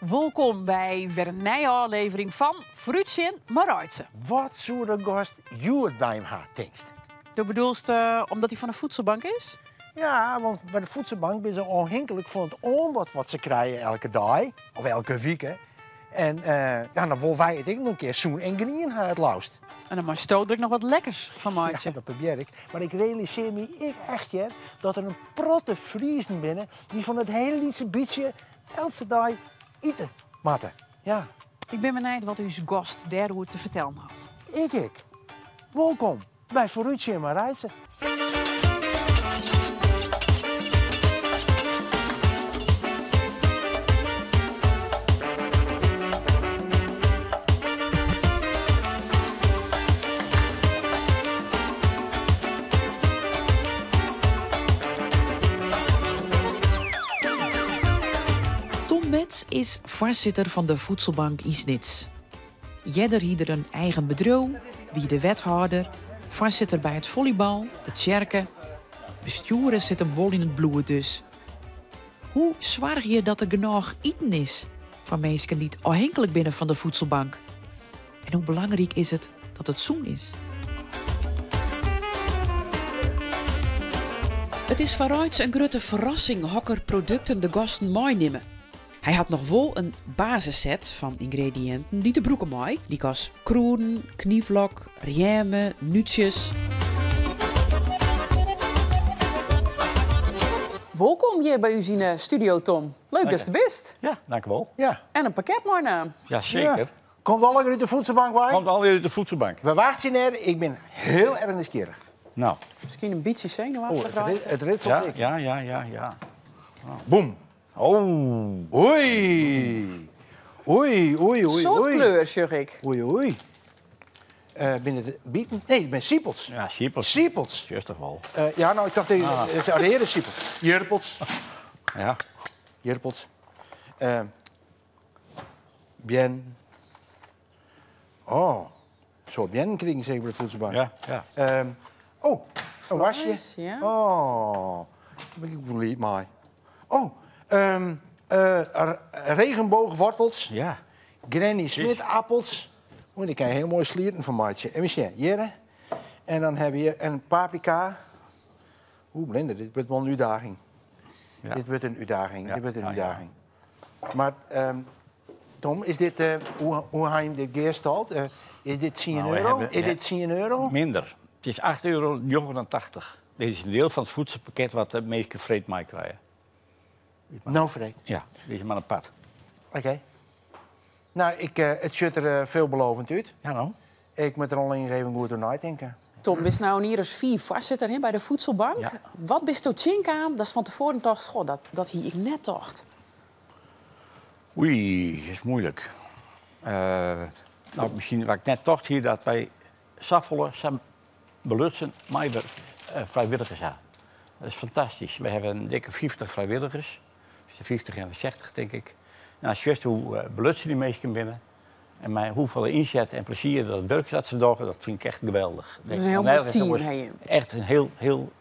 Wolkom by wer in nije ôflevering fan Foarútsjen mei Reitse. Wat soe de gast hjoed by him ha, tinkst? Do bedoelst omdat hy fan de voedselbank is? Ja, want by de voedselbank binne se ôfhinklik fan it oanbod wat se krije elke dei of elke wike. En ja, dan wolle wy it ek noch in kear sûn en grien ha it leafst. En dan moatsto der ek noch wat lekkers fan meitsje. Ja, dat probearje ik. Mar ik realisearje my ek echt hear, dat der in protte Friezen binne dy't fan it hiele lytse bytsje eltse dei ite moatte. Ja. Ik bin benijd wat ús gast dêroer te fertellen hat. Ik ek. Wolkom by Foarútsjen mei Reitse. Tom Metz is foarsitter fan de Voedselbank yn Snits. Earder hie er in eigen bedriuw, wie de wethâlder, foarsitter by it follybal, de tsjerke. Bestjoere sit him wol yn it bloed dus. Hoe soargje je dat der genôch iten is foar minsken dy't ôfhinklik binne fan de Voedselbank? En hoe belangryk is it dat it sûn is? It is foar Reitse in grutte ferrassing hokker produkten de gasten meinimme. Hy hat noch wol in basisset fan yngrediïnten dy't er brûke mei, lykas krûden, knyflok, rjemme, nútsjes. Wolkom hjir by ús yn de studio, Tom. Leuk datst der bist. Ja, dankjewol. Ja. En in pakket meinaam. Ja, seker. Ja. Komt allegear út de voedselbank wei? Komt allegear út de voedselbank. We wachtsje net, ik bin hiel erch nijsgjirrich. Nou. Miskien in bytsje senuwachtich oh, it, it ritselt ja, ja, ja, ja, ja. Oh. Boem. Oh. Oei. Oei, oei, oei. Soad kleur, sjoch ik. Oei, oei. Uh, binne it bieten? Nee, it binne sipels. Ja, sipels. Sipels. Juist toch wol. Uh, ja, no, ik tocht ah. it reade sipels. Jirpels. Ja. Jirpels. Uh, Bien. Oh, soad biennen krigen seker by de voedselbank. Ja, ja. Um, oh, in wasje. Ja. Oh, daar bin ik bliid mei. Oh, um, uh, regenboogwortels. Ja. Granny Smith appels. Oh, dêr kin je hiel moaie slierten fan meitsje. Even sjen, hjir. En dan hawwe we hjir in paprika. Oeh, blinder, dit wurdt wol in útdaging. Ja. Dit wurdt in útdaging. Ja. Dit wurdt in Ja, ja. útdaging. Mar ehm, Tom, is dit, eh, hoe, hoe ha jim dit gearstald? Eh, is dit 10 Nou, we euro? hebben- Is dit 10 euro? Minder. It is 8,89 euro. Dit is in diel fan it voedselpakket wat de minsken freed meikrije. No freed. Ja, dit is mar in part. Oké. No, ik, eh, it sjocht der eh, veelbelovend út. Ja, no. Ik moat der allinnich even goed oer neitinke. Tom, bist no in jier as fiif foarsitter hè, by de Voedselbank. Ja. Wat bisto tsjinkaam datst fan tefoaren tochtst, goh, dat, dat hie ik net tocht? Oei, is moeilik. Uh, no, miskien wat ik net tocht hie, dat wy safolle, sa belutsen mei uh, frijwilligers ha. Dat is fantastysk. We hawwe in dikke 50 frijwilligers. Dus de 50 en de 60, tink ik. No, sjochst hoe uh, belutsen dy minsken binne. En mei hoefolle ynset en plezier dat wurk dat se dogge, dat fyn ik echt geweldich. Dat is in hiel moai team, ha je. Echt in hiel, hiel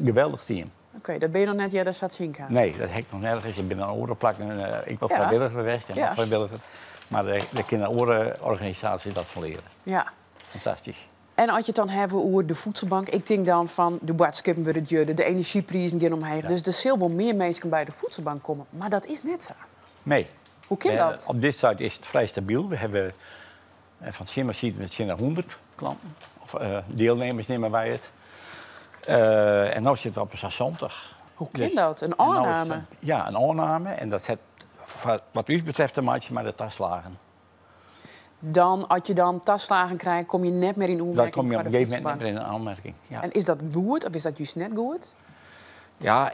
geweldich team. Oké, dat binne je noch net earder sa tsjinkaam? Nee, dat ha ik noch nergens. Ik bin oan oare plakken uh, ik wol Ja. frijwilliger west en Ja. frijwilliger. Mar dêr kinne oare organisaasjes dat fan leare. Ja. Fantastysk. En as je it dan hawwe oer de voedselbank, ik tink dan fan de boadskippen wurde djoerder, de enerzjyprizen gean omheech. Ja. Dus der sil wol mear minsken by de voedselbank komme, mar dat is net sa. Nee. Hoe kin dat? Op dit stuit is it frij stabyl. We hawwe fan 't simmer sieten we tsjin de 100 klanten. Of dielnimmers neame wy it. En no sitte we op sa'n 70. Hoe kin Dus- dat? In en no is it ôfname? Ja, in ôfname. En dat hat wat ús betreft te meitsjen mei de taslagen. Dan, as je dan taslagen krije, komme je net mear yn Dan oanmerking kom je foar op de in gegeven momint net voedselbank. mear yn oanmerking. Ja. En is dat goed of is dat juist net goed? Ja,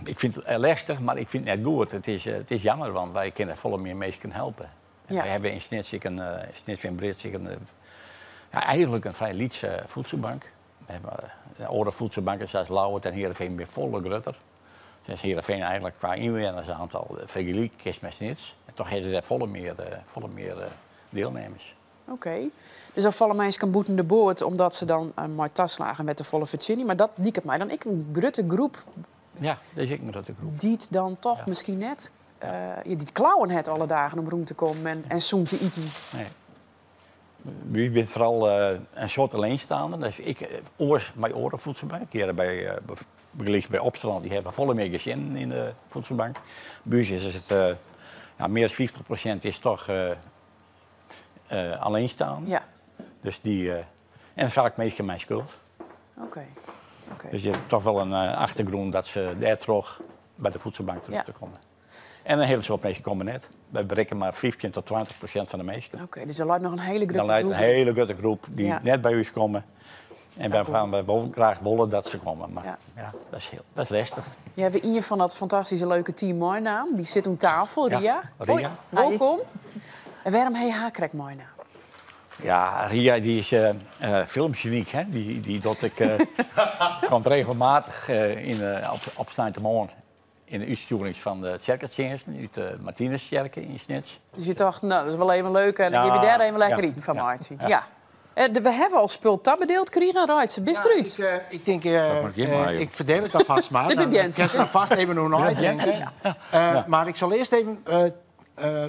ik fyn it lestich, mar ik fyn it net goed. It is jammer, want wy kinne folle mear minsken helpe. En Ja. Wy hawwe yn Snits ek in, Snits en Brits ek in, ja, eigentlik in frij lytse voedselbank. We hawwe oare voedselbanken sa as Ljouwert en Heerenveen binne folle grutter. Dus Heerenveen eigentlik kwa ynwennersoantal fergelyk kinst mei Snits. En toch hawwe se dêr folle mear dielnimmers. Oké. Dus dan falle minsken bûten de boat omdat se dan mei taslagen net te folle fertsjinje. Mar dat liket my dan ek in grutte groep. Ja, dat is ek in grutte groep. Dy't dan toch Ja. miskien net dy't klauwen hat alle dagen om rûn te kommen en sûn te iten. Nee. Wy binne foaral in soad alleenstaanden. Dus ik oars mei oare voedselbank. Hjir by bygelyks by Opsterlân, dy hawwe folle mear gesinnen yn de voedselbank. By ús is it ja, mear as 50% is toch alleenstaand. Ja. Dus dy, en faak minsken mei skuld. Oké. Oké. Dus je hebt toch wel een achtergrond dat ze dêrtroch by de voedselbank terjochte komme. En in hiele soad minsken komme net. Wy berikke mar 15 tot 20% fan de minsken. Oké, dus der leit noch in hiele grutte Der leit groep. in hiele grutte groep dy't net by ús komme. En wêrfan wy wol graach wolle dat se komme. Mar ja, dat is, hiel, dat is lestich. Je hawwe ien fan dat fantastyske leuke team meinaam. Dy sit oan tafel, Ria. Ria. Hoi, wolkom. En wêrom ha je har krekt meinaam? Ja, Ria dy is filmgenie, hè? Dy docht ek, komt regelmatich yn, op sneintemoarn yn de útstjoerings fan de tsjerketsjinsten út de Martinustsjerke yn Snits. Dus je tochten, no, dat is wol even leuk en dan gean we dêr even lekker iten fan meitsjen. Ja. We hawwe al spul tabedeeld krigen. Reitse, bist derút? Ja, ik tink, ik ferdeel it alfêst mar. Dit Dan kinst der fêst even oer neitinke. Mar ik sil earst even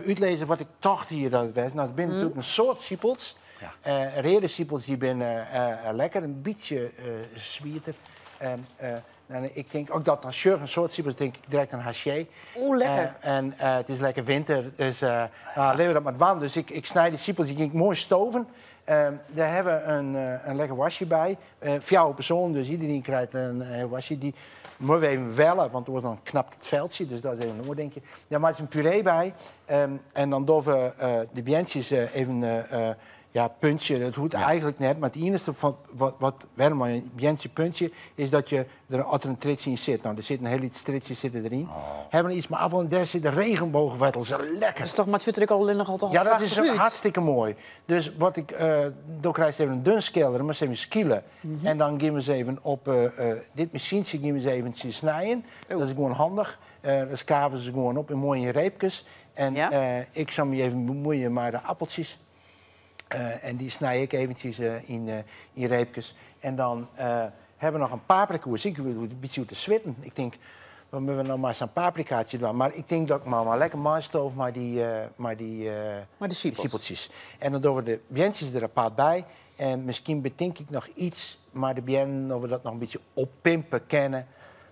útlizze wat ik tocht hie dat it west. No, der binne natuerlik in soad sipels. Reade sipels dy binne lekker, in bytsje swieter. En ik tink ek dat dan sjoch in soad sipels, tink ik direkt oan hachee. Oeh, lekker. En it is lekker winter, dus no, litte we dat mar dwaan. Dus ik snij dy sipels, dy gean ik moai stoven. Dêr hawwe we in lekker woarstje by. Fjouwer persoanen, dus iderien krijt in woarstje. Dy moatte we even welle, want oars dan knapt it feltsje. Dus dat is even in oar dinkje. Dêr meitsje we in puree by. En dan dogge we de beantsjes even ja, puntsje. Dat hoecht eigenlik net, mar it iennichste fan wat wêrom mei in beantsje puntsje is dat je der as der in tritsje yn sit. No, der sit in hiel lyts tritsje sit der deryn. Hawwe we iets mei appel en dêr sit de regenboogwettels lekker. Dat is toch mar it sjocht der ek allinnich al toch Ja, dat is prachtich út. hartstikke moai. Dus wat ik, do krijst even in dun skeller, mar even skile. En dan gean we se even op dit masyntsje gean we se eventsjes snijen. Dat is gewoan handich. Dan skave we se gewoan op yn moaie reepkes. En ik sil my even bemuoien mei de appeltsjes. En dy snij ik eventsjes yn reepkes. En dan hawwe we noch in paprika oer. Ik wie in bytsje oer te switten. Ik tink, wat moatte we no mei sa'n paprikaatsje dwaan? Mar ik tink dat ik mar lekker meistoof mei dy, mei dy Mei de sipels. sipeltsjes. En dan dogge we de beantsjes der apart by. En miskien betink ik noch iets mei de beannen, of we dat noch in bytsje oppimpe kinne.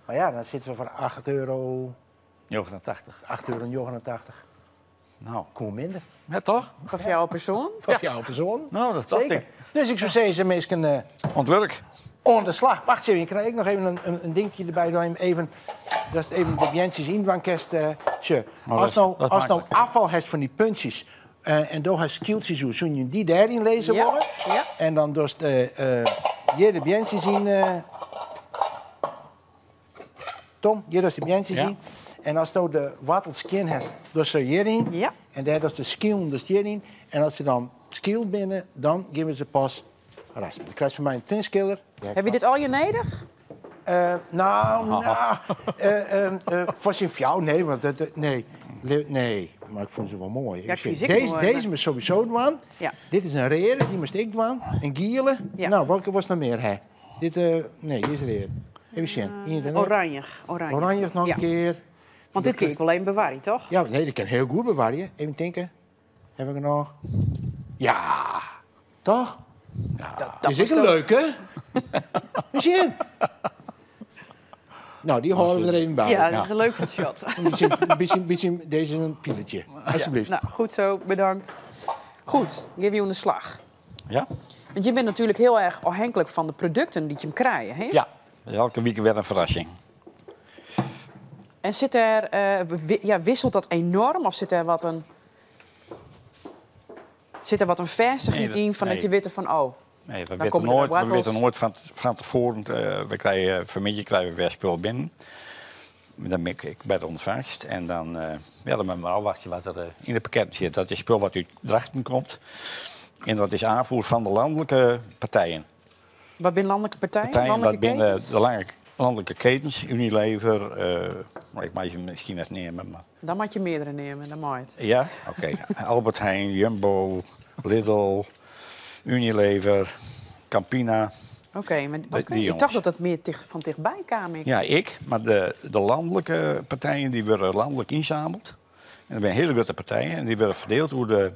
Mar ja, dan sitte we foar acht euro. 89. Acht euro 89. No. Koe minder. Ja, toch? Foar fjouwer persoan. Foar fjouwer persoan. No, dat tocht Zeker. ik. Dus ik soe sizze, minsken... Oan it wurk. Oan de slach. Wacht even, ik krij ek noch even in dinkje derby. Dan even, datst even de beantsjes yndwaan kinst. Sjoch, Oh, as no, dat is as no maklik. ôffal hast fan dy puntsjes en do hast skyltsjes oer, soene je dy dêryn lizze wolle? Ja. En dan dochst hjir de beantsjes yn. Tom, hjir dochst de beantsjes yn. En as do de woartels skjin hast, dochst se hjiryn. En dêr dochst de skilen dus hjiryn. En as se dan skyld binne, dan gean we se pas raspen. Dan krijst fan my in tinskiller. Hawwe je dit allegear nedich? No, no, foar syn fjouwer, nee, want dat, nee. Nee, mar ik fûn se wol moai. Ja, ik fyn se ek Dizze moai, maar moast sowieso dwaan. Dit is in reade, dy moast ik dwaan. In giele. No, welke wolst noch mear ha? Dit, nee, dy is read. Even sjen. Ien, twee, Oranje, oranje. Oranje noch in kear. Want dit kin ik wol even bewarje, toch? Ja, nee, dat kin hiel goed bewarje. Even tinke. Hawwe we genôch? Ja, toch? Ja. Dat Is ek is in toch- leuke? Misschien. Nou, die hâlde we der even by. Ja, dat is leuk voor het shot. Een beetje, beetje, deze is een piletje. Alsjeblieft. Nou, goed zo, bedankt. Goed, gean we oan de slach. Ja. Want je bent natuurlijk heel erg afhankelijk van de producten die je hem krijgt, hè? Ja, elke week weer een verrassing. En zit er, ja, wisselt dat enorm of zit er wat een, zit er wat een vestiging Nee, dat in van dat nee. je weet van, oh, Nee, we dan weten komen er nooit, we wortels. weten nooit van tevoren. We krijgen, vanmiddag krijgen we weer spul binnen. Dan ben ik bij de ontvangst. En dan, ja, dan moet je maar afwachten wat er in het pakket zit. Dat is spul wat uit Drachten komt. En dat is aanvoer van de landelijke partijen. Wat binnen landelijke partijen? Partijen, wat Landelijke binnen ketens? de landelijke ketens, Unilever, maar ik mag ze misschien net nemen. Maar... Dan moet je meerdere nemen, dan mag het. Ja? Oké. Albert Heijn, Jumbo, Lidl, Unilever, Campina. Oké, maar oké. Die Ik dacht jongens. dat dat meer van dichtbij kwam. Ik. Ja, ik. Maar de landelijke partijen die worden landelijk inzameld. En dat binne hiele grutte partijen en dy wurde ferdield oer de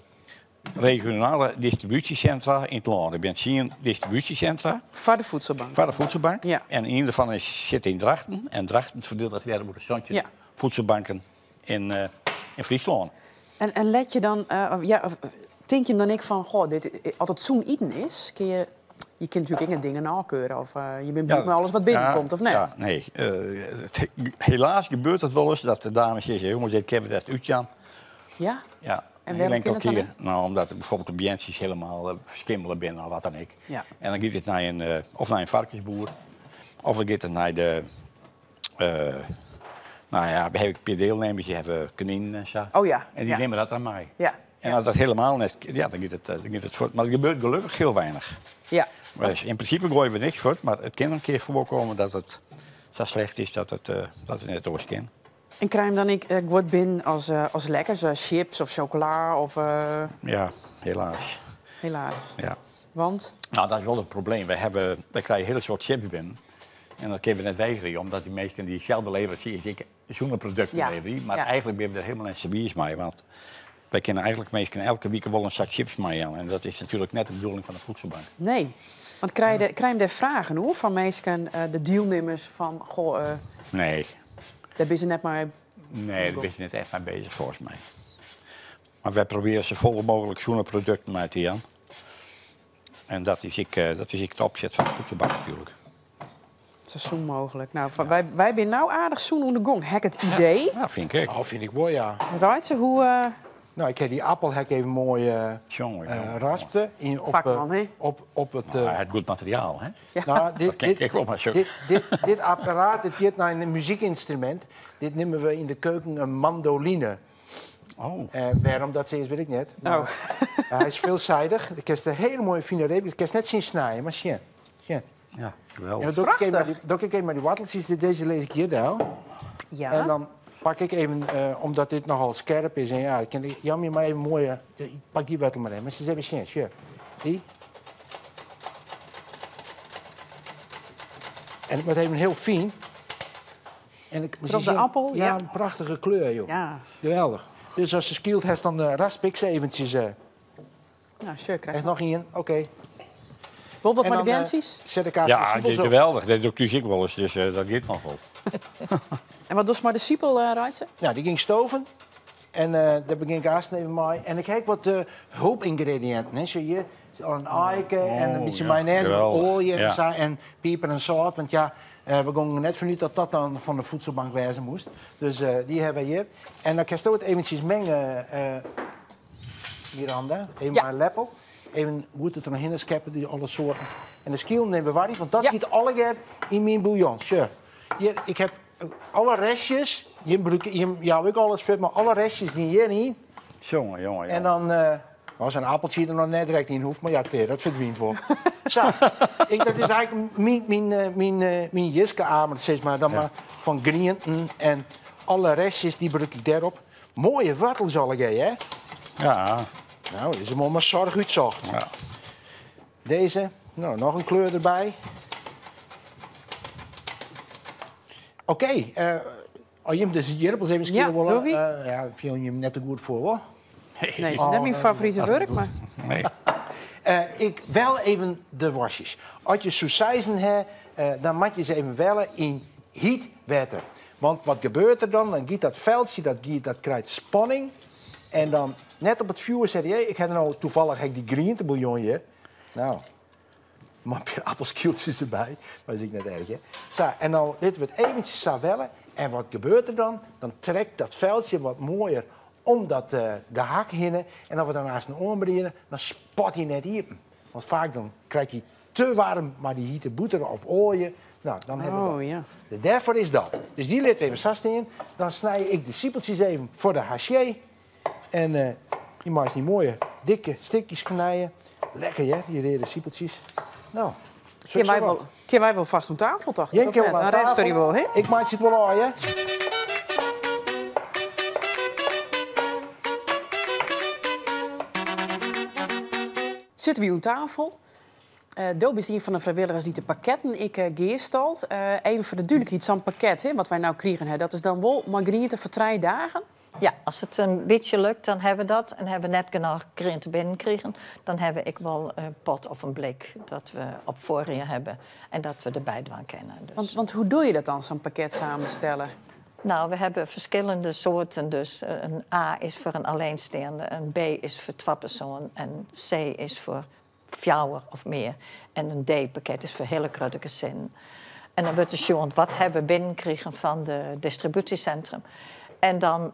regionale distribúsjesintra yn it lân. Der binne tsien distribúsjesintra. Foar de voedselbank. Foar de voedselbank. Ja. En ien derfan is, sit yn Drachten. En Drachten ferdielt dat wer oer de 17 ja. voedselbanken yn, uh, yn Fryslân. En, en let je dan, uh, ja, tink je dan ek fan, goh, dit, as it sûn iten is, kin je je kunt natuerlik ek dingen ôfkeure of uh, je binne bliid mei alles wat binnenkomt, of net? Ja, nee. Uh, helaas gebeurt dat wol ris, dat de dames sizze, jonges, dit kinne we net útjaan. Ja? Ja. En wêrom kin dat dan net? Nou, omdat bijvoorbeeld de beantsjes helemaal uh, skimmele binne of wat dan ek. Ja. En dan giet it nei in, uh, of nei in varkensboer, of dan giet it nei de... Uh, nou ja, we hebben een paar deelnemers, die hebben koninen en zo. Oh ja. En die ja. nemen dat dan mee. Ja. En als dat helemaal net, ja, dan gaat het, dan gaat het voort. Maar het gebeurt gelukkig heel weinig. Ja. Dus in principe gooien we niks voort, maar het kan een keer voorkomen dat het zo slecht is dat het, dat het net oars kan. En krijg je dan ik, ik word binnen als, als lekker, zoals chips of chocola of... Ja, helaas. Helaas. Ja. Want? Nou, dat is wel het probleem. Wij, hebben, wij krijgen hele soort chips binnen. En dat kunnen we net weigeren, omdat die meesten die hetzelfde leveren, ik zo'n producten ja. leveren. Maar ja. eigenlijk ben we er helemaal net zo mee. Want wij kunnen eigenlijk meestal elke week wel een zak chips mee aan. En dat is natuurlijk net de bedoeling van de voedselbank. Nee. Want krijg je, krijg je daar vragen hoor, van mensen, de deelnemers van... Goh, nee. Daar ben je net maar... Nee, daar ben je net echt mee bezig volgens mij. Maar wij proberen zo vol mogelijk zo'n producten uit te aan. En dat is ik, dat is ik de opzet van de voedselbank natuurlijk. Zo zoen mogelijk. Nou, van, wij, wij zijn nou aardig zoen onder de gong. Hek het idee. Ja, vind ik. Oh, vind ik wel, ja. Right, hoe... Nou, ik heb die appelhek even mooi Jongen, jongen. raspte. In, op, Vakman, hè? op, op het... Maar het goed materiaal, hè? Ja. Nou, dit, Dat ken ik wel, maar zo. Dit, dit, dit apparaat, dit heet nou een muziekinstrument. Dit nemen we in de keuken een mandoline. Oh. Waarom dat ze is, weet ik net. Maar, Oh. hij is veelzijdig. Ik heb een hele mooie fine reep. Ik kan het net zien snijden, maar sjen. Sjen. Ja, En geweldig. dan doe ik even maar die, Prachtig. doe ik even maar die watteltjes. Deze lees ik hier nou. Ja. En dan pak ik even, omdat dit nogal scherp is. En ja, ik kan, jammer maar even mooie. Ik pak die wattel maar even. Maar ze hebben sjen, sjen. Die. En het wordt even heel fijn. En ik, Erop de appel, Ja, ja. een prachtige kleur, joh. Ja. Geweldig. Dus als ze skielt heeft, dan rasp ik ze eventjes. Nou, sure, krijg Echt nog één? Oké. Wel wat En maar de dan, beantjes? zet ik haar Ja, de dit siepels is op. geweldig. Dat doe ik dus ik wel eens, dus dat gaat nog wel. En wat doet maar de siepel, Reitse? Nou, die ging stoven. En daar begin ik haast even mee. En ik heb wat hulpingrediënten. Hè. Zie je, een eiken en een Oh, beetje ja. mayonaise, wat Geweldig. olie en, Ja. zo, en peper en zout. Want ja, we gingen net vanuit dat dat dan van de voedselbank wezen moest. Dus die hebben we hier. En dan kan je het eventjes mengen, Miranda. Even Ja. maar een lepel. Even goed het er nog in scheppen, die alle soorten. En de skiel nemen we waar, want dat Ja. giet alle keer in mijn bouillon. Sure. Hier, ik heb alle restjes, hier gebruik ik, hier, ja, ik alles vet, maar alle restjes die hier niet. Jongen, jongen, jongen. En dan was een appeltje er nog net direct in hoeft, maar ja, kleer, dat verdwijnt voor. Zo, ik, dat is eigenlijk mijn, mijn, mijn, mijn Jiske-amer, zeg maar, dan maar van groenten en alle restjes die gebruik ik daarop. Mooie wortels al, hè? Ja. Nou, dat is hem maar zorg uitzocht. Ja. Deze, nou, nog een kleur erbij. Oké, als je hem dus hier even Ja, willen, doe wie? ja, viel je hem net te goed voor, hoor. Nee, het is net mijn favoriete werk, maar... Nee. Ik wel even de wasjes. Als je sausijzen hebt, dan moet je ze even wellen in heat water. Want wat gebeurt er dan? Dan giet dat veldje, dat krijgt spanning. En dan net op het vuur zei hij, ik heb nou toevallig heb ik die groentebouillon hier. Nou, maar een paar appelskieltjes erbij. Maar dat is ik net erg, hè. Zo, en nou, dit wordt eventjes wellen. En wat gebeurt er dan? Dan trekt dat veldje wat mooier om dat gehak heen. En als we daarnaast een oor dan spat hij net hier. Want vaak dan krijgt hij te warm, maar die hitte boter of olie. Nou, dan hebben we Oh, dat. ja. Dus daarvoor is dat. Dus die laten we even vast in. Dan snij ik de siepeltjes even voor de haché. En die maakt die mooie dikke stikjes knijden. Lekker, hè, die rode siepeltjes. Nou, Kun wij wel, kun wij wel vast om tafel, toch? Jij Of kan net? wel aan Dan rest er tafel. wel, hè? Ik maak het wel aan, hè? Zitten we aan tafel? Doop is een van de vrijwilligers die de pakketten ik geerstalt. Even voor de duidelijkheid, zo'n pakket hè, wat wij nou krijgen, hè, dat is dan wel margarine voor 3 dagen. Ja, as it in bytsje lukt, dan hawwe we dat. En hawwe we net genôch griente binnenkrigen, dan hawwe we ek wol in pot of in blik dat we op foarried hawwe en dat we derby dwaan kinne. Dus. Want, want hoe doe je dat dan, zo'n pakket samenstellen? Nou, we hebben verschillende soorten. Dus een A is voor een alleenstaande, een B is voor twa persoanen en C is voor fjouwer of mear. En in D-pakket is foar hiele grutte gesinnen. En dan wurdt der sjoen wat hawwe we binnenkrigen fan de distribúsjesintrum. En dan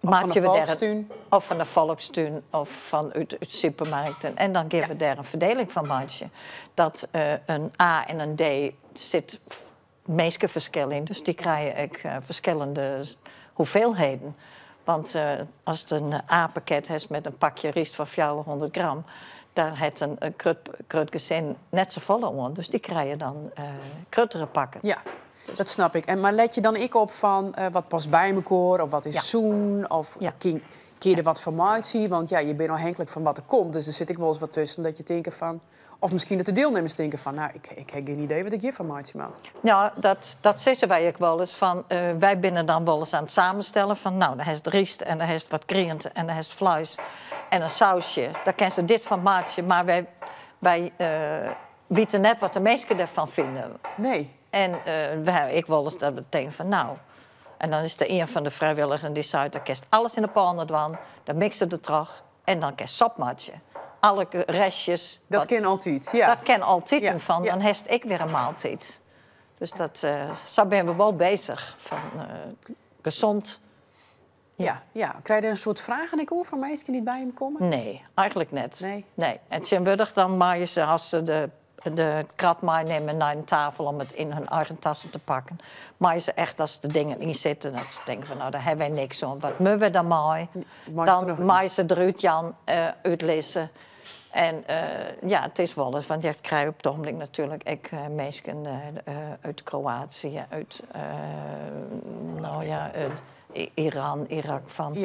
meitsje we dêr in, of fan de folkstún of fan út supermarkten. En dan geane we dêr in ferdieling fan meitsje. Dat in A en in D sit minskeferskil yn, dus dy krije ek ferskillende hoeveelheden. Want ast in A-pakket hast met in pakje ryst fan 400 gram, dêr hat in grut gesin net safolle oan. Dus dy krije dan gruttere pakken. Ja, dat snap ik. En, mar let je dan ek op fan wat past by mekoar of wat is sûn of kin je der wat fan meitsje? Want ja, je binne ôfhinklik fan wat der komt, dus der sit ek wolris wat tusken dat je tinke fan... Of miskien dat de dielnimmers tinke fan, nou, ik ha gjin idee wat ik hjirfan meitsje moat. Ja, dat sizze wy ek wolris. Fan, wy binne dan wolris oan it samenstellen fan, nou, dan hast ryst en dan hast wat griente en dan hast fleis en in sausje. Dêr kinst der dit fan meitsje, mar wy witte net wat de minsken derfan fine. Nee. En we hawwe ek wolris dat we tinke fan, nou... En dan is der ien fan de frijwilligers dy seit, dan kinst alles yn de panne dwaan, dan mikst it dertroch. En dan kinst sop meitsje. Alle restjes. Dat kin altyd, ja. Dat kin altyd. Fan, dan hast ek wer in maaltyd. Dus dat, sa binne we wol beuzich. Fan gezond. Ja, ja. Krije je der in soad fragen ek oer fan minsken dy't by jim komme? Nee, eigentlik net. Nee? Nee. En tsjintwurdich dan meie se, as se de krat meinimme nei in tafel om it yn hun eigen tassen te pakken, meie se echt as de dingen yn sitte, dat se tinke fan nou, dêr hawwe wy niks oan, wat moatte we dan mei? Dan meie se derút jaan, útlizze. En ja, it is wolris, want je krije op it ogenblik natuerlik ek minsken út Kroatië, út no ja, Iran, Irak fan.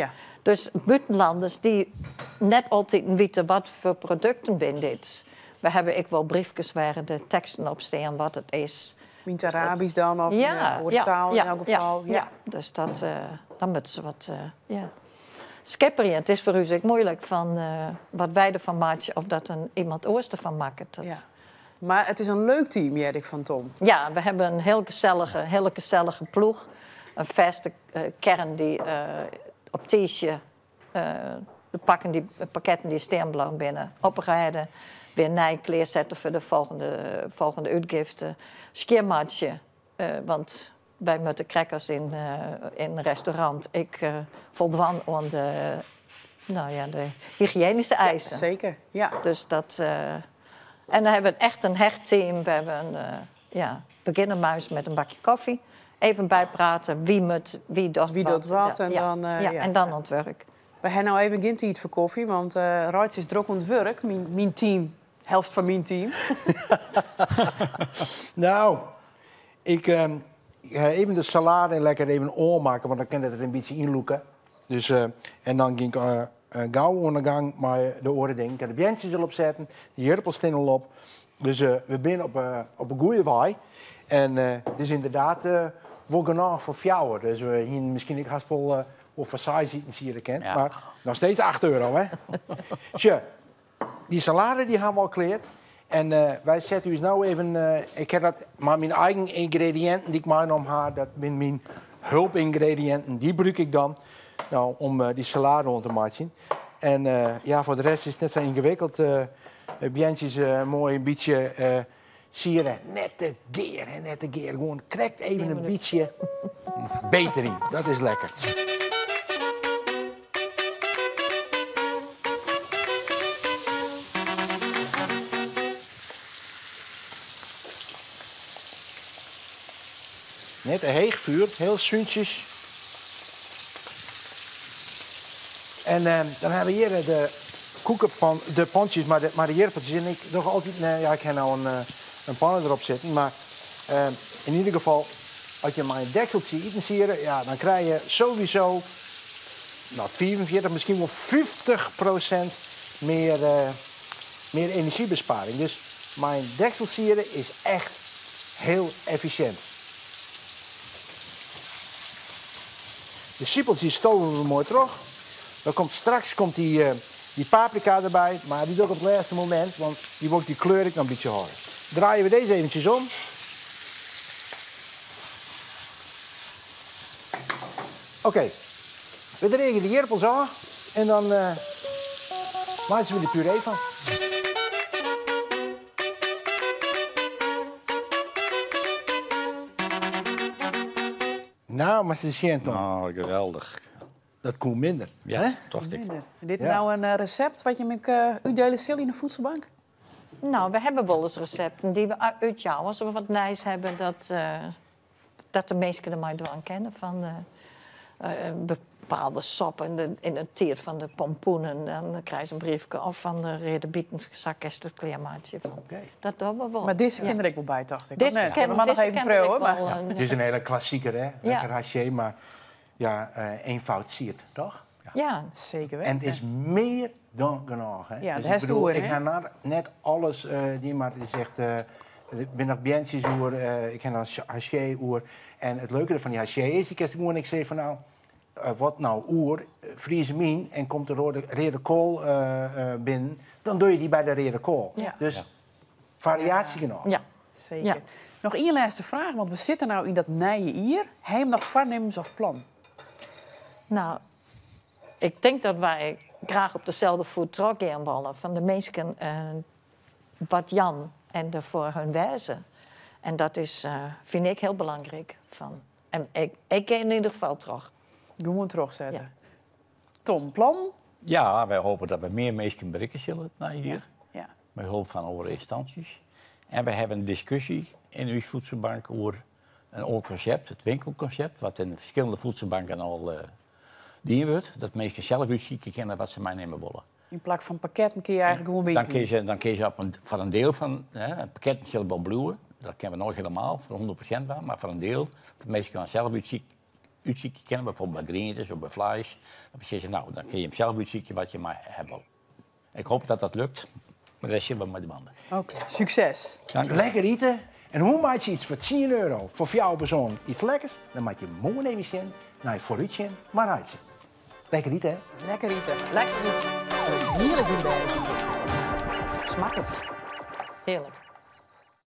Dus bûtenlanners dy't net altyd witte wat foar produkten binne dit. We hawwe ek wol briefkes wêr't de teksten op stean wat it is. Yn it Arabysk dan of yn in oare taal yn elk gefal. Ja, dus dat, dan moatte se wat, ja. Skipperje, it is foar ús ek muoilik fan wat wy derfan meitsje of dat in iemand oars derfan makket. Dat... Ja. Mar it is in leuk team, hear ik fan Tom. Ja, we hawwe in hiel gesellige, hiele gesellige ploech. In fêste kearn dy't op tiisdei de pakken dy, de pakketten dy't stean bleaun binne oprêde. Wer nij klearsette foar de folgjende, folgjende útgifte. Skjinmeitsje, want wy moatte krekt as yn in restaurant ek foldwaan oan de, no ja, de hygiënyske eisen. Seker, ja. Dus dat, en dan hawwe we echt in hecht team. We hawwe in, ja, begjinne moarns met in bakje kofje. Even byprate wie moat, wie docht Wie wat. docht wat en dan, ja, ja. en dan oan it wurk. We hawwe no even gjin tiid foar kofje, want Reitse is drok oan it wurk. Myn team, helft fan myn team. Nou, ik ha even de salade lekker even oanmakke, want dan kin it der in bytsje ynlûke. Dus, en dan gean ik gau oan de gang mei de oare dingen. Ik ha de beantsjes al opsetten, de jirpels stean al op. Dus we binne op in goede wei. En it is ynderdaad wol genôch foar fjouwer. Dus we hiene miskien ek hast wol foar seis itensiede kind. Mar noch steeds 8 euro, hè? Sjoch, dy salade dy hawwe we al klear. En wy sette ús no even... Ik ha dat mei myn eigen yngrediïnten dy't ik meinommen ha. Dat binne myn hulpyngrediïnten. Dy brûk ik dan nou, om dy salade oan te meitsjen. En ja, foar de rest is it net sa yngewikkeld. Beantsjes moai in bytsje siere. Net te gear, hè, net te gear. Gewoan krekt even in bytsje beter yn. Dat is lekker. Net te heech fjoer, hiel súntsjes. En dan hawwe we hjir de koekepan, de pantsjes mei de jirpeltsjes. En ik doch altyd, ja, ik ha no in panne derop sitten, mar yn ieder gefal, as je mei in dekseltsje itensiede, ja, dan krije je sowieso, nou, 45, miskien wol 50% mear enerzjybesparring. Dus mei in dekselsiede is echt hiel effisjint. De sipels die stoven we moai troch. Dan komt straks komt die, eh, die paprika erbij, mar dy doch ik op it lêste momint, want dy wol ik dy kleur ek noch in bytsje hâlde. Draaie we dizze eventsjes om. Oké, we dreaie de jirpels ôf en dan uh, meitsje we de puree fan. Nou, mar se sjen Tom. Nou, geweldich. Dat koe minder. Ja, hè? tocht ik. Minder. Dit Ja. nou in eh, resept wat je me uh, útdiele sil yn de voedselbank? Nou, we hebben wel eens recepten die we uitjouwen. Als we wat nijs hebben, dat, eh, dat de meesten er maar dwang kennen. Van eh, eh, bepaalde soppen in de, in het tier van de pompoenen. Dan krijg je een briefje. Of van de rode bieten, zakjes, het kleermaatje. Van. Oké. Dat doen we wel. Maar deze Ja. ken er ik wel bij, dacht ik. Deze Of net? ken, We maar nog deze even ken ik proeven, wel, maar... eh, Het is een hele klassieker, hè? Lekker haché, maar ja, eh, eenvoud siert, toch? Ja, Zeker weten. En het is meer dan genoeg. Hè? Ja, dus de ik hest bedoel, oer, ik hè? ga naar net alles eh, die, maar het is echt. eh, ik ben nog bientjes oer, eh, ik heb nog haché oer. En het leuke van die haché is, die kerst gewoon ik zei van nou, eh, wat nou oer, eh, vries hem in en komt de rode, rode kool eh, eh, binnen, dan doe je die bij de rode kool. Ja. Dus variatie genoeg. ja. Zeker. Ja. Nog één laatste vraag, want we zitten nou in dat nije ier. Heb je nog voornemens of plan? Nou, ik denk dat wij graag op dezelfde voet terug gaan ballen. Van de mensen eh, wat Jan en de voor hun wijze. En dat is, eh, vind ik heel belangrijk. Van. En ik, ik ga in ieder geval terug. Gewoon terugzetten. Ja. Tom, plan? Ja, wij hopen dat we meer mensen bereiken zullen naar hier. Ja. Met hulp van andere instanties. En we hebben een discussie in uw voedselbank over een oud concept, het winkelconcept, wat in verschillende voedselbanken al eh dien wordt. Dat mensen zelf uitzieken kennen wat ze meenemen willen. In plaats van pakketten kun je eigenlijk gewoon Dan winkelen. kun je, dan kun je op een, van een deel van hè, het pakket zullen wel bloeien. Dat kennen we nooit helemaal, voor 100% waar, maar voor een deel. De mensen kunnen zelf uitzieken kennen, bijvoorbeeld bij groentes of bij vlees. Dan zeg je, nou, dan kun je hem zelf uitzieken wat je maar hebben wil. Ik hoop dat dat lukt, maar daar zitten we met de banden. Oké, succes. Dank u. Lekker eten. En hoe maak je iets voor 10 euro voor jouw persoon iets lekkers? Dan maak je mooi even zien, naar je vooruitje, maar uit. Lekker eten, hè? Lekker eten. Lekker. Heerlijk erbij. Smakkelijk. Heerlijk.